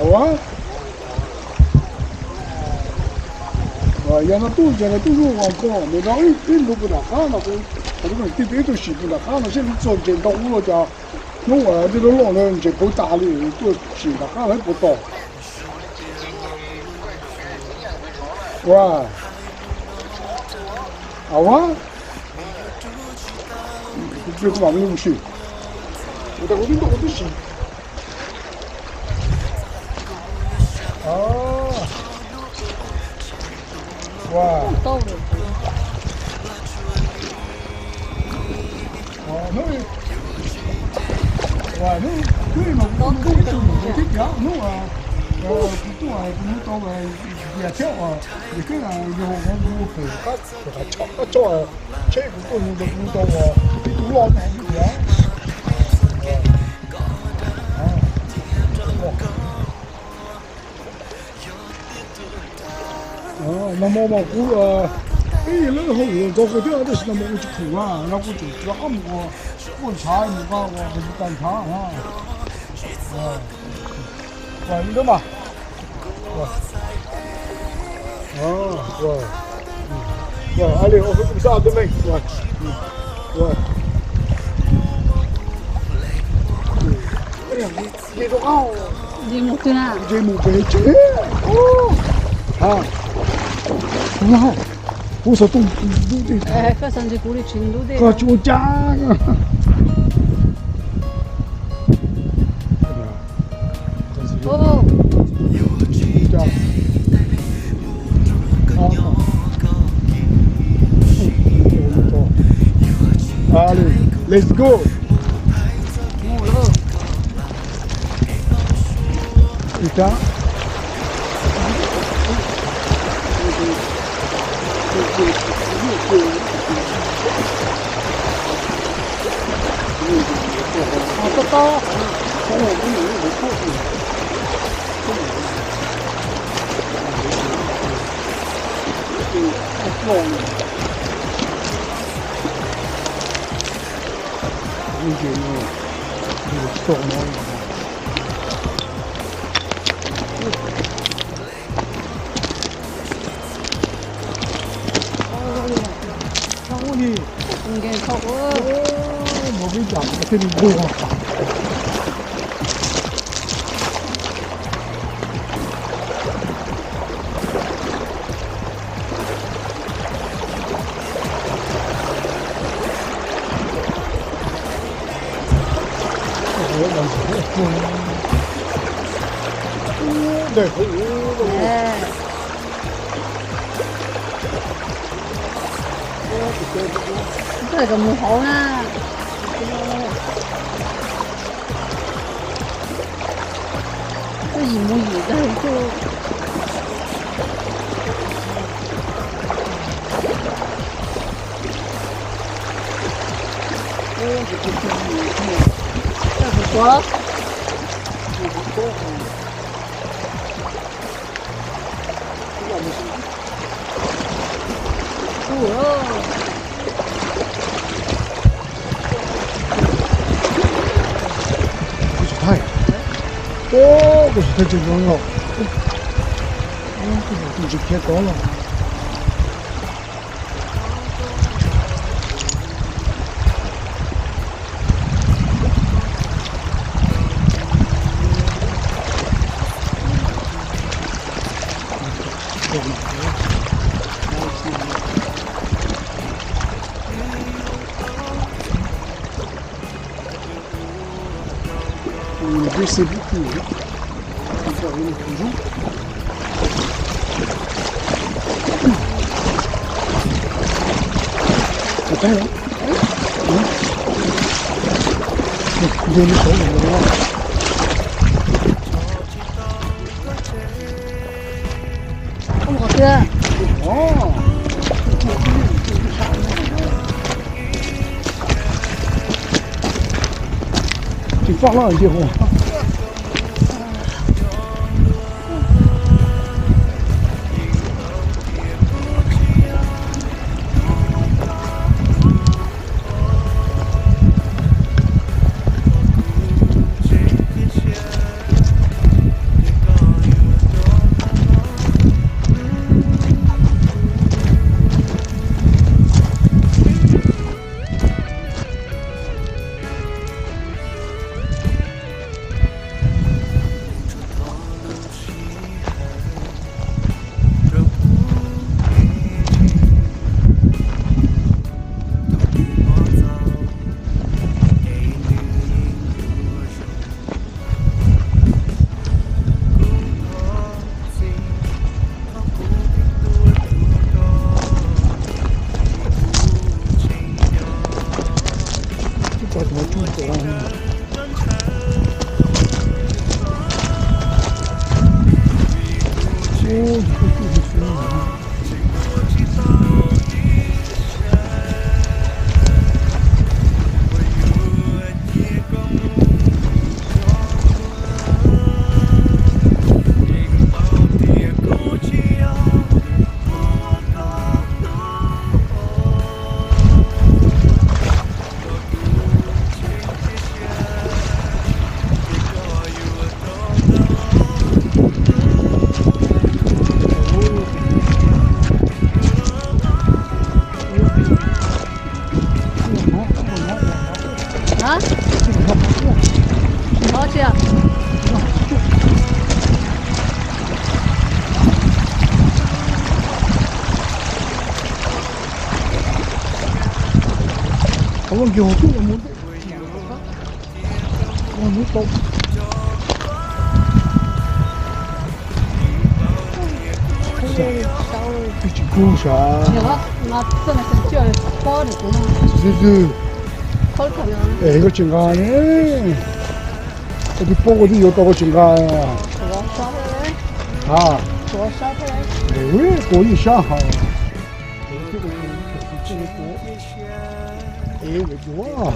Au, yog no tuaj ces nws tuaj zuj zus ko, nws rau ib lub puag nram qab no, kuv tij peb ib tug sim puag nram qab no seb lub txog ntses ntau ua cas, hnub uas dej loj loj ntses puv tas li, tuaj sim nram qab los puas tom. Ua, au, kuv mam li mus sim, kuv twb tuaj kuv twb sim. Ua, hnub, ua, hnub, hnub no kuv twb mus thiab, hnub kuv tuaj kuv mus tau tias thiab uas yog koj yog ua mus pem qab, qab tsheb kuv tuaj mus rau kuv tau uas ib tug loj no tias. Nag hmo mas kuv ib lub hauj lwm ntxov kawg thiab tab sis nag hmo kuv tsis khoom na, no kuv tseem rov qab mus ua quaj ntshav mus nqa ua tas ntshav na. Ua li ntawd mas. Ua li ua kuv xav twb me. Ua, ua, nce mus pem tsev. Ha, kuv xav tuaj ntub dej, koj tsis ua cas. Let's go. Koj mus hauv na. Koj yim mus yim tag tu. Kuv tsis thaij, kuv tsis thaij tsis zoo los, kuv tsis khiav tod los. Tsis faj loj ntsia hu. Yog twb mus ntej, mus tau. Twb tsis kub sav. Twb twb, es koj tsis nqa ne, koj twb paub koj twb yuav tau koj tsis nqa. Ha, kuv yeej sab hos. Ev lawm duav.